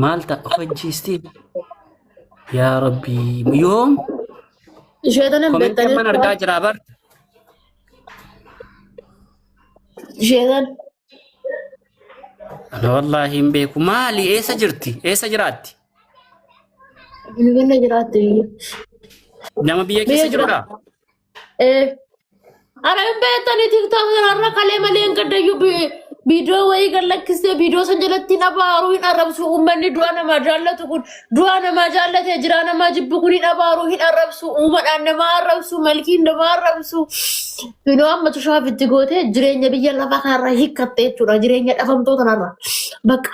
Maal ta'a of ajjeesti? Yaa Rabbi yoom? Ishee tana hin Komentii beektanii amman argaa jira bar. Ishee tana. Ana wallaahi hin beeku. Maali eessa jirti? Eessa jiraatti? Finfinnee jiraatti biyya. Nama biyya Biyya keessa jirudha? jiraatti. Eh. Ara hin beektanii TikTok kanarra kalee malee hin gaddayyuu viidiyoo wayii gad lakkistee viidiyoo san jalatti hin abaaruu hin arrabsu uummanni du'a namaa jaallatu kun du'a namaa jaallatee jiraa namaa jibbu kun hin abaaruu hin arrabsu uumadhaan namaa arrabsu malkiin namaa arrabsu. Finoo amma tushaaf itti gootee jireenya biyya lafaa kanarra hiikkatte jechuudha jireenya dhabamtoota kanarra bakka.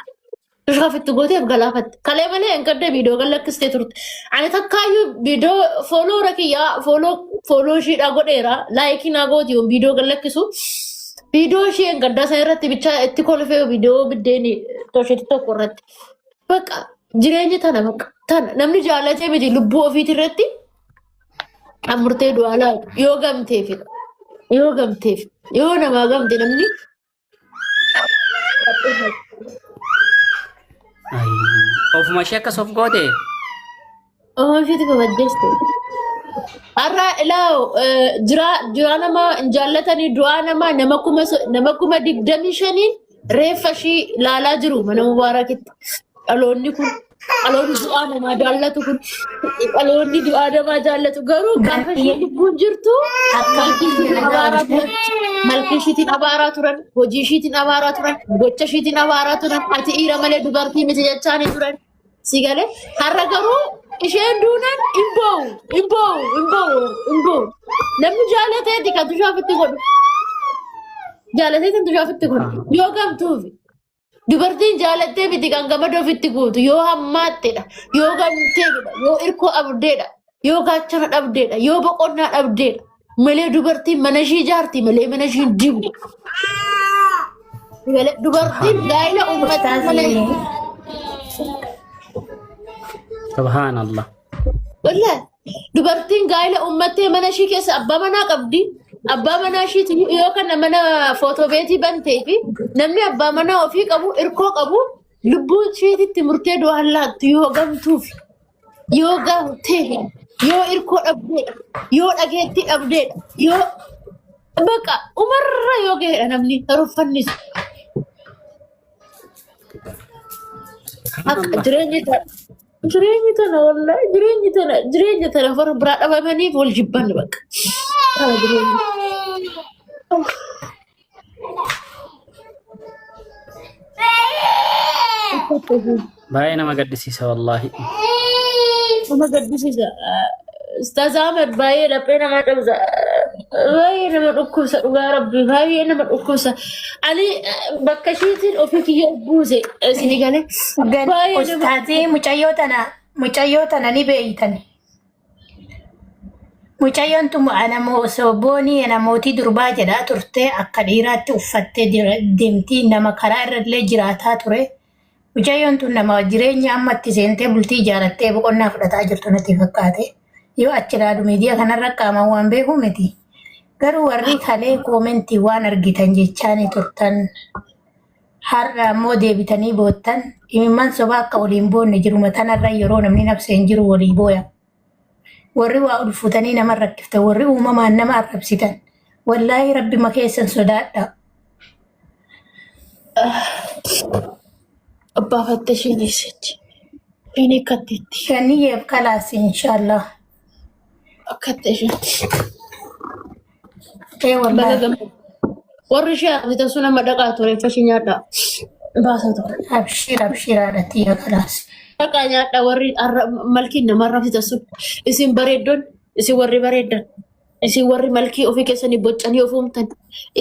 Tushaaf itti gooteef galaafatte. Kalee malee hin gadda viidiyoo gad lakkistee turte. Ani takkaayyuu viidiyoo fooloo rakiyyaa fooloo fooloo ishiidhaa godheera. Laayikii naa gooti yoon viidiyoo gad lakkisu. Viidiyoo ishee hin gaddaa sana irratti bichaa itti kolfee viidiyoo biddeeni tosheeti tokko irratti. Bakka jireenyi tana bakka tana namni jaallatee miti lubbuu ofiiti irratti kan murtee du'aa laatu yoo gamteefidha. Yoo gamteef yoo namaa gamte namni Ofuma ishee akkas of goote. Ofuma isheetti kabajjeeste. Har'a ilaa jiraa jiraa namaa hin jaallatanii du'aa namaa nama 25,000 reeffa ishii ilaalaa jiru mana mubaarakitti. Dhaloonni kun dhaloonni du'aa namaa jaallatu kun dhaloonni du'aa namaa jaallatu garuu gaafa isheen lubbuun jirtu malkii ishiitiin abaaraa turan malkii ishiitiin abaaraa turan hojii ishiitiin abaaraa turan gocha ishiitiin abaaraa turan ati dhiira malee dubartii miti jechaanii turan si galee har'a garuu isheen duunaan hin boo'u hin boo'u hin boo'u hin boo'u namni jaalateeti kan tushaaf itti godhu jaalateeti kan tushaaf itti godhu yoo gamtuufi. Dubartiin jaalattee miti kan gamada ofitti guutu yoo hammaattedha, yoo gamteedha, yoo irkoo dhabdeedha, yoo gaachana dhabdeedha, yoo boqonnaa dhabdeedha. Malee dubartiin mana ishii ijaarti malee mana ishii hin diigdu. Malee dubartiin gaa'ela uummataa malee. Subhaanallah. Wallahi dubartiin gaa'ela uummattee mana ishii keessa abbaa manaa qabdi. Abbaa manaa ishiitu yoo kana mana footoo beetii bantee fi namni abbaa manaa ofii qabu irkoo qabu lubbuu isheetitti murtee du'aan laattu yoo gamtuuf yoo gamtee yoo irkoo dhabdeedha yoo dhageettii dhabdeedha yoo baqa umarra yoo ga'eedha namni ruffannisu. Akka jireenyi Jireenyi tana wallahi jireenyi tana jireenya tana warra biraa dhabamaniif wal jibban bakka. Tana jireenyi. Baay'ee nama gaddisiisa wallaahi. Nama gaddisiisa. Ustaaz Ahmed baay'ee laphee namaa cabsa. Baay'ee nama dhukkubsa dhugaa rabbi baay'ee nama dhukkubsa. Ani bakka ishiitiin ofii kiyya of buuse isinii galee. Gan Baay'ee nama ustaazii mucayyoo tana ni beeytani. Mucayyoon tun ana osoo boonii ana mootii durbaa jedhaa turte akka dhiiraatti uffattee deemti nama karaa irra illee jiraataa ture. Mucayyoon tun nama jireenya amma itti seentee bultii ijaarattee boqonnaa fudhataa jirtu natti fakkaate. Yoo achi ilaalu miidiyaa kanarra qaamaan waan beeku miti. Garuu warri kalee koomentii waan argitan jechaanii turtan har'a ammoo deebitanii boottan imimman sobaa akka waliin boonne jiruma tanarra yeroo namni nabseen jiru walii booya. Warri waa ulfuutanii nama rakkiftan warri uumamaan nama arrabsitan wallaahi rabbima keessan sodaadha. Abbaafatte isheen eessatti? Isheen eekkatteetti. Ganiyyeef kalaas inshaallah. Akkatte isheen. Ee Baga wallaahi. gammadde. Warri ishee argitan sun amma dhaqaa ture reeffa ishee nyaadhaa. Baasa ture. Abshir abshir haadha tiyya kalaas. Dhaqaa nyaadhaa warri malkiin nama arrabsitan sun. Isin bareeddoon isin warri bareeddan. Isin warri malkii ofii keessanii boccanii of uumtan.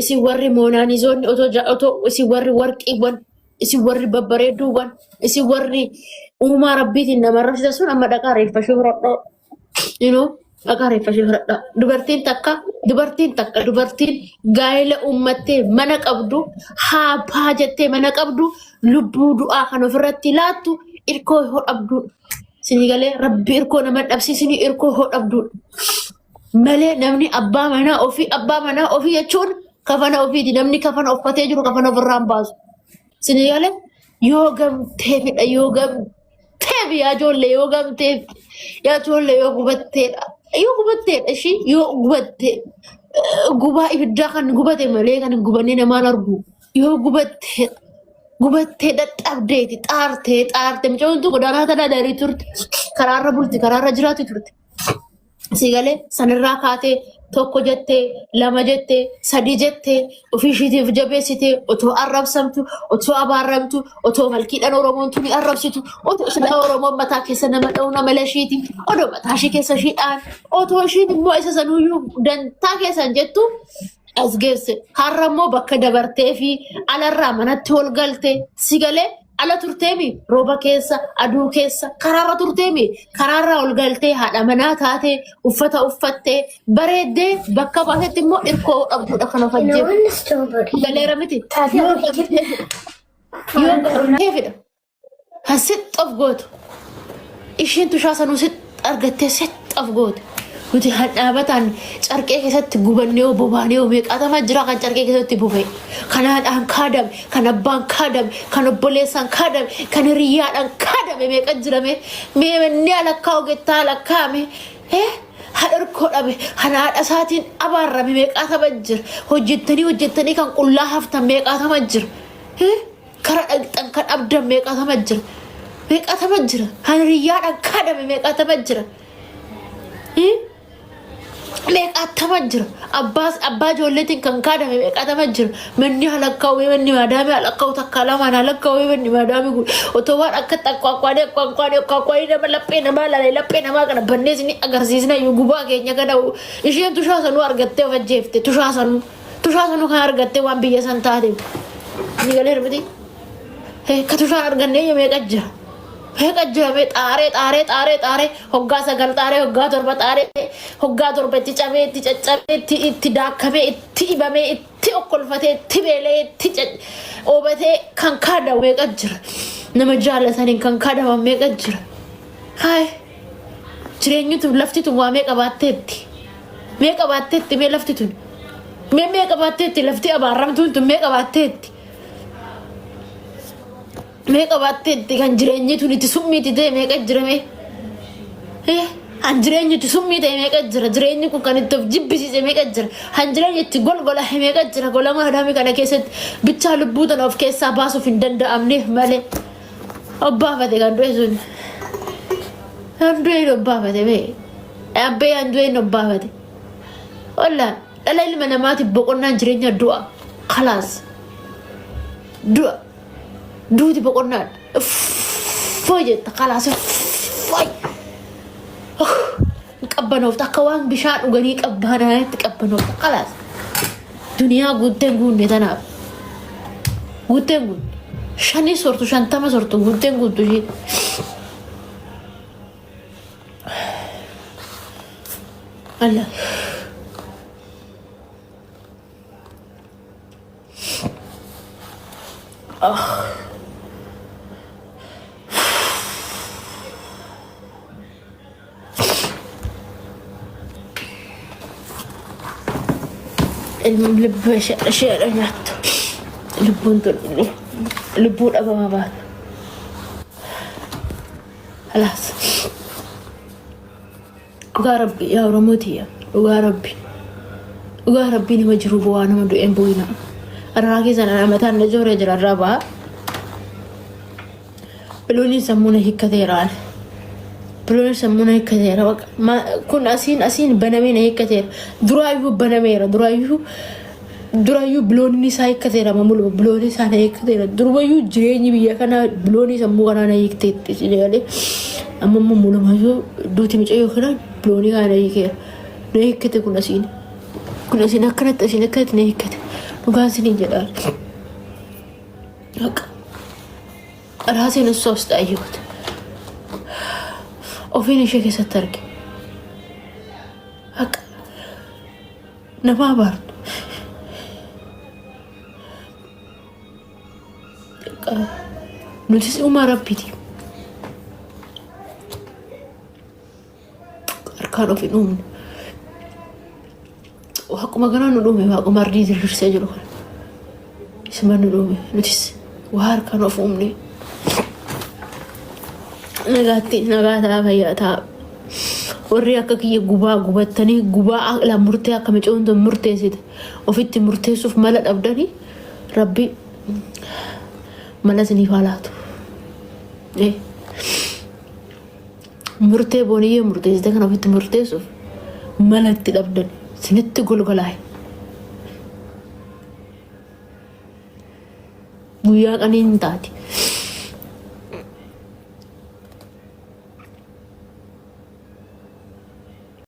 Isin warri moonaanizoonni otoo otoo isin warri warqiiwwan isin warri babbareedduuwwan isin warri uumaa rabbiitiin nama arrabsitan sun amma dhaqaa reeffa ishee fudhadhaa. You know, dhaqaa reeffa ishee fudhadhaa. Dubartiin takka dubartiin takka dubartiin gaa'ela uummattee mana qabdu haaphaa jettee mana qabdu lubbuu du'aa kan ofirratti laattu irkoo hoo dhabduudha. Isinii galee rabbi irkoo nama hin dhabsiisinii irkoo hoo dhabduudha. Malee namni abbaa manaa ofii abbaa manaa ofii jechuun kafana ofiiti. Namni kafana uffatee jiru kafana ofirraa hin baasu. Isinii galee Yoo gamteefidha yoo gamteef yaa ijoollee yoo gamteef yaa ijoollee yoo gubatteedha. Yoo gubatteedha ishii yoo gubatte gubaa ibiddaa kan gubate malee kan hin gubannee namaan argu. Yoo gubatteedha. Gubattee dadhabdeeti xaartee xaartee mucayyoon tun godaanaa tadaadarii turte karaarra bulti karaarra jiraatti turte. Si galee sanirraa kaatee tokko jettee lama jettee sadii jettee ofii ishiitiif jabeessitee otoo arrabsamtu otoo abaarramtu otoo malkiidhaan Oromoon tuni arrabsitu otoo silaa Oromoon mataa keessa nama dha'u nama lashiiti odoo mataa ishii keessa ishii dha'an otoo ishiin immoo isa sanuyyuu dantaa keessan jettu as geesse. Har'a immoo bakka dabartee fi alarraa manatti ol galte si galee ala turteemi rooba keessa aduu keessa karaarra turteemi karaarraa ol galtee haadha manaa taatee uffata uffattee bareeddee bakka baatetti immoo irkoo dhabduudha kan of ajjeeftu. Galeera miti. Yoo yoo gamteefidha. Kan sitti of gootu. Ishiin tushaa sanuu sitti argattee sitti of goote. Nuti kan dhaabataan carqee keessatti gubannee hoo bobaanee hoo meeqaatama jira kan carqee keessatti boba'e. Kan haadhaan kaadame, kan abbaan kaadame, kan obboleessaan kaadame, kan hiriyyaadhaan kaadame meeqa jirame. Mee manni alakkaa ogettaa alakkaame. Haadha irkoo dhabe, kan haadha isaatiin abaarrame meeqaatama jira. Hojjettanii hojjettanii kan qullaa haftan meeqaatama jira. Kara dhaqxan kan dhabdan meeqatama jira. Meeqatama jira. Kan hiriyyaadhaan kaadame meeqatama jira. Meeqatama jira. Abbaas abbaa ijoolleetiin kan kaadame meeqatama jira. Manni halakkaa'u manni maadaamii halakkaa'u takka lamaan halakkaa'u manni maadaamii kun otoo waan akka xaqqaqqaadee xaqqaqqaadee xaqqaqqaadee nama laphee namaa laalee laphee namaa kana bannees ni agarsiisna iyyuu gubaa keenya kana isheen tushaa sanuu argattee of ajjeefte tushaa sanuu. Tushaa sanuu kan argattee waan biyya san taateef. Ni galee miti. Ka tushaan argannee meeqa jira. Meeqa jira mee xaaree xaaree xaaree xaaree hoggaa sagal xaaree hoggaa torba xaaree hoggaa torba itti cabee itti caccabee itti itti daakkamee itti dhibamee itti okkolfatee itti beelee itti oobatee kan kaadamu meeqa jira. Nama jaalataniin kan kaadaman meeqa jira. Haay jireenyi tun lafti tun waa meeqa baatteetti. Meeqa baatteetti mee lafti tun? Mee meeqa baatteetti lafti abaarramtuun tun meeqa baatteetti? Meeqa baatteetti kan jireenyi tun itti summiitti ta'e meeqa jira mee? Han jireenyi itti summii ta'e meeqa jira? Jireenyi kun kan itti of jibbisiise meeqa jira? Han jireenyi itti golgolahe meeqa jira? Golama adaamii kana keessatti bichaa lubbuu tana of keessaa baasuuf hin danda'amneef malee. Obbaafate kan du'e sun. Kan du'e obbaafate mee? Abbee an du'e hin obbaafate. Wallah dhala ilma namaatiif boqonnaan jireenya du'a. Kalaas. Du'a. Duuti boqonnaadha. Uffoo jetta kalaas uffoo. Qabbanoofta akka waan bishaan dhuganii qabbanaa'etti qabbanoofta kalaas. Duniyaa guutteen guunne tanaaf. Guutteen guunne. Shanii sortu 50 sortu guutteen guuttu ishee. Allah. Ilmi lubbuu ishee isheedha nyaattu. Lubbuun tun lubbuu dhabamaa baatu. Halaas. Dhugaa rabbi yaa Oromoo tiyya dhugaa rabbi. Dhugaa rabbii nama jiru bu'aa nama du'een bu'ina. Irraa keessan ana mataan na jooree jira irraa ba'a. Bilooniin sammuu na hiikkateera ani. Bilooniin sammuu na hiikkateera. Baqa. Kun asiin asiin banamee na hiikkateera. Duraayyuu banameera. Duraayyuu duraayyuu bilooniin isaa hiikkateera mamuluma biloonii isaa na hiikkateera. Durumayyuu jireenyi biyya kanaa biloonii sammuu kanaa na hiikteetti isin galee. Amma immoo mulumayyuu duuti mucayyoo kanaa biloonii kana na hiikeera. Na hiikkate kun asiin. Kun asiin akkanatti asiin akkanatti na hiikkate. Dhugaan isiniin jedhaa. Haqa. ራሴን እሷ ውስጥ አየሁት። Ofiin ishee keessatti arge. Haqa. Nama abaartu. Nutis uumaa rabbiiti. Harkaan of hin uumne. Waaquma kanaa nu dhume waaquma ardii diriirsee jiru kana. Isuma nu dhume nutis waa harkaan of uumne. Nagaatti nagaa ta'aa, fayyaa ta'aa. Warri akka kiyya gubaa gubattanii, gubaa la murtee akka micoon tun murteessite ofitti murteessuuf mala dhabdanii, Rabbi mala isiniif haa laatu. Murtee Booniyyee murteessite kana ofitti murteessuuf mala itti dhabdan, isinitti golgolaa'e. Guyyaa qaniin taati.